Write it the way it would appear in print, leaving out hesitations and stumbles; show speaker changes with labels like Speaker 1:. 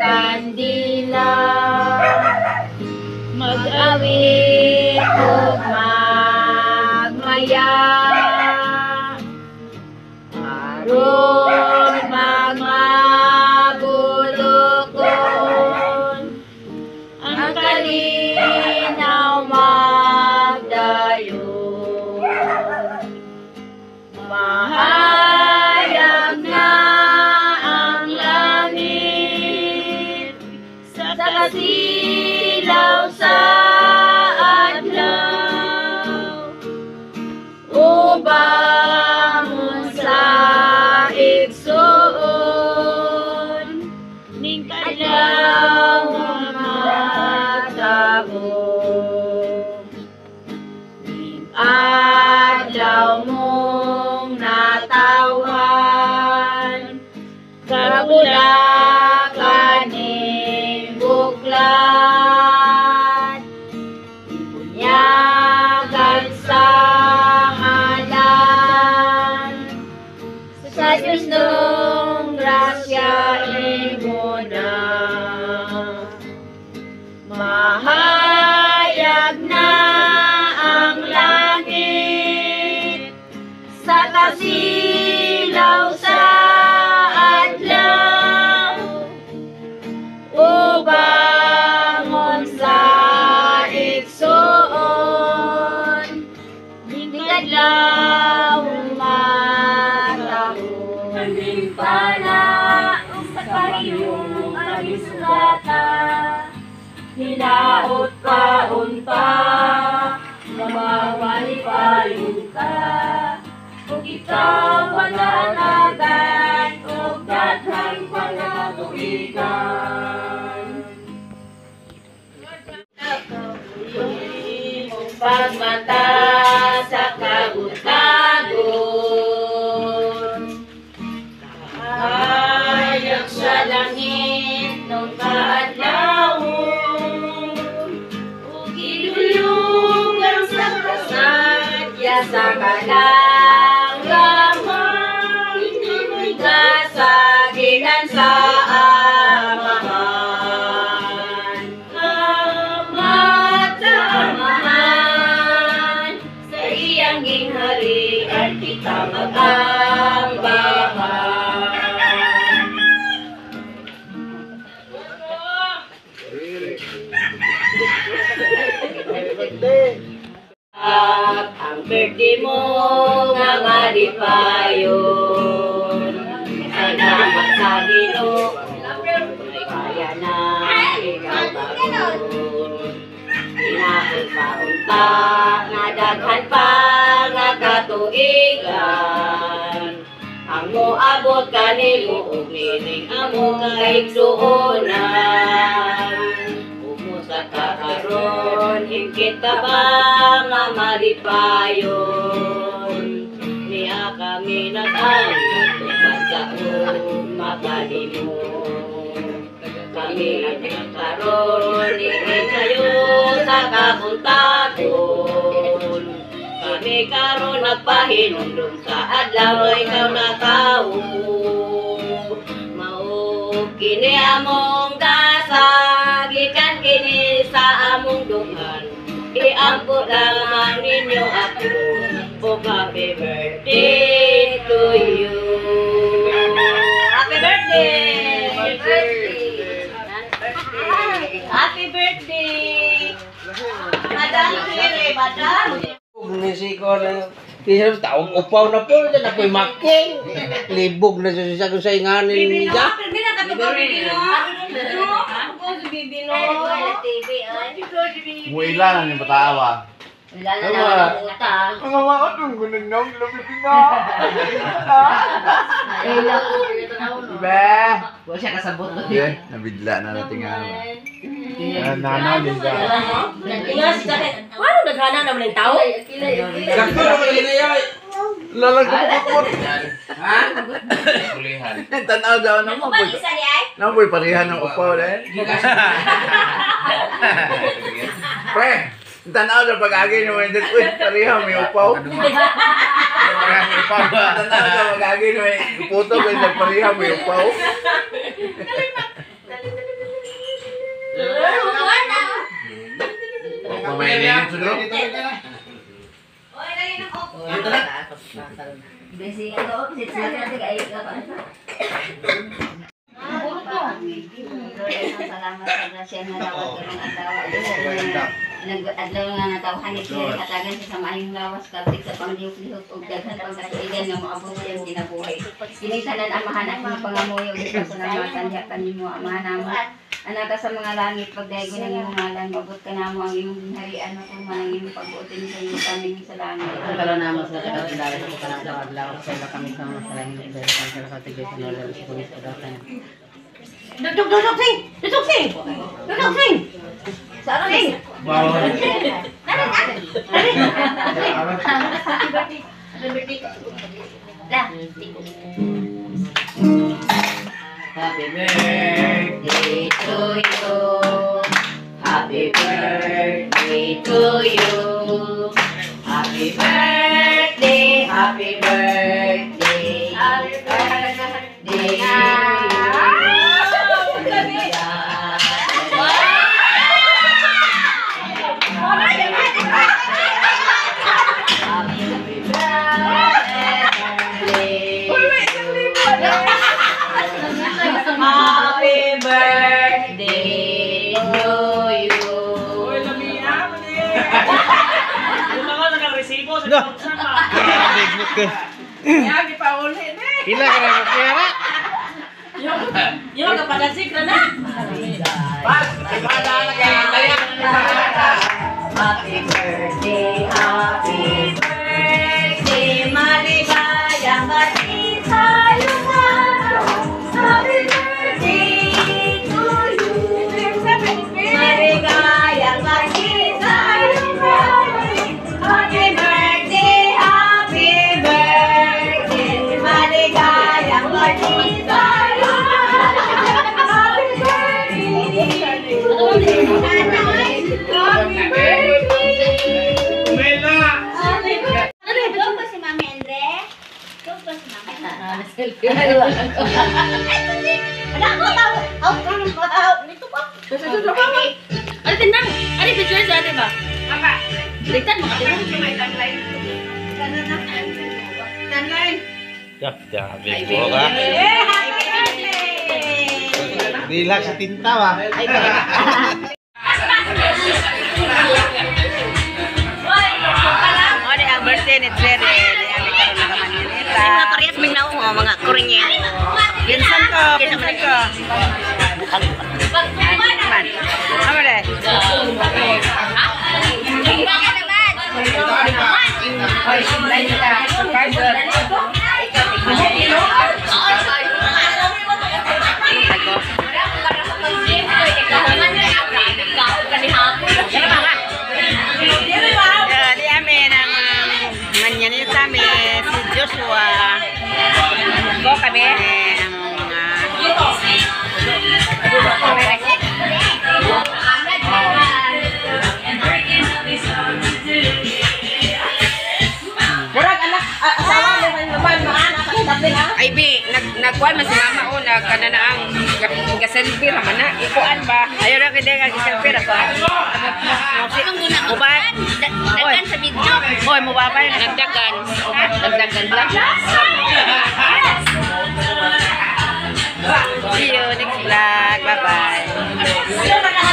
Speaker 1: kandila, mag-awit ug magmaya, aron magmabulokon ang kalinaw magdayon. Mahayag na ang langit sa kasilaw sa adlaw, ubangon sa igsuon ning kadlaw matabo. Ning adlaw mong natawhan, kabulakan ning buklat, ibunyagan sa ngalan sa Diyos nung grasya imo na. Mahayag na ang langit sa kasilaw sa adlaw, ubangon sa igsuon ning kadlaw matabo. Pana sa kariyong kagisugata, hinaot pa unta nga mawalipayon ka, ug ikaw panganagan og daghang pangatuigan. Imong pagmata sa kabuntagon, hayag sa langit nung kaadlawon, ug gidulugan sa kasadya sa kalanggaman, kasagilan sa Amahan. Amat sa Amahan, sa iyang gingharian kita mag-ambahan. At ang birthday mo nga malipayon, salamat sa Ginoo, may kaya na ikaw karon. Hinaot pa unta nga daghan pa nga katuigan ang moabot kanimo ug nining among kaigsuonan. Kumusta ka karon, hingkit ka ba nga malipayon? Niya kami nag-angkat tupad sa makalimo. Kami nagkaroon, nihi kayo sa kabuntagon. Kami karon nagpahinumdum sa adlaw ikaw natawo. Mao kini among gasa, gikan kini sa among dughan. Iampo lamang ninyo ako, oh happy birthday to you. Happy birthday! Happy birthday! Madam Kiri, Madam!
Speaker 2: Nisiko na Tisang taong upaw na po, dyan ako'y making. Libog na siya sa inganin niya.
Speaker 3: Muila na ni bataawa.
Speaker 1: Wala na naman utang.
Speaker 3: Ang mga atong gunang labi na. Be.
Speaker 4: Wala siya kasabot.
Speaker 3: Be, nabidla na natin nga. Nana din ka.
Speaker 4: Ingas ka. Wala naghana naman ng tao.
Speaker 2: Sakto naman ginayay.
Speaker 3: Lalagpapot.
Speaker 2: Ha?
Speaker 3: Tanaw daw na mo. Namoy parehan ng upaw dahil. Pre, tanaw daw pag-agi niyo may uy, pareha may upaw. Tanaw daw pag-agi niyo may puto ko pareha may upaw. Dayon siguro.
Speaker 1: Salamat sa grasya nga dawat karong adlaw. Nag-adlaw nga natawhan ni siya hatagan siya sa maayong lawas katik sa panglihok-lihok ug daghan pang katuigan nga moabot sa iyang kinabuhi. Kini tanan Amahan akong pangamuyo ug pasalamatan diha kanimo Amahan namo. Anaka sa mga langit, pagdaygon ang imong ngalan, moabot ka namo ang imong gingharian, matuman ang imong pagbuotin sa imong kami sa langit.
Speaker 5: Ang kalo namo sa taga-adlaw sa kanang adlaw sa ila kami sa mga salahin sa sa sa tigay sa nola sa kunis adatan.
Speaker 4: Duduk, duduk, sing! Duduk, sing! Duduk, sing! Sing!
Speaker 5: Happy birthday to you. Happy birthday to you. Happy birthday, happy birthday. Happy birthday to you. Happy birthday. Happy birthday to you.
Speaker 6: Uy, lamiya man eh. Yung mga nakaresibo sa sama. Kaya, gipaulin eh.
Speaker 2: Pila ka na pera?
Speaker 4: Yung kapadansik na na!
Speaker 5: Happy birthday, happy birthday, maligayang bati tayo araw. Happy birthday to you. Maligayang bati tayo araw. Happy birthday, happy birthday, maligayang bati tayo araw. Happy birthday to you. Happy birthday.
Speaker 2: Mela.
Speaker 1: Ikaw ba si Mami Andre? Ikaw ba si Mami?
Speaker 4: Ano tinang? Ano picture sa ate ba? Ligtan mo ka
Speaker 2: Ya, grabe mo ka. Relax sa tinta ba?
Speaker 5: Ano ang birthday ni Tere?
Speaker 4: Ay, mga parehas may naong oh, mga kurinye.
Speaker 5: Pinsan ko, pinsan ko. Ano de? Di amin ang manyanita mi si Joshua. Go kami ang mga
Speaker 4: Murag anak, asawa mo man naman, mga anak, ang na.
Speaker 7: Ay bi, nagkuan man si mama o nagkana na ang ga-selfie ra man na. Ikuan ba?
Speaker 5: Ayaw na kaya nga selfie ra ko. Mubay.
Speaker 4: Daghan sa video.
Speaker 5: Hoy, mubabay na.
Speaker 7: Nagdagan. Nagdagan ba?
Speaker 5: See you next vlog. Bye-bye.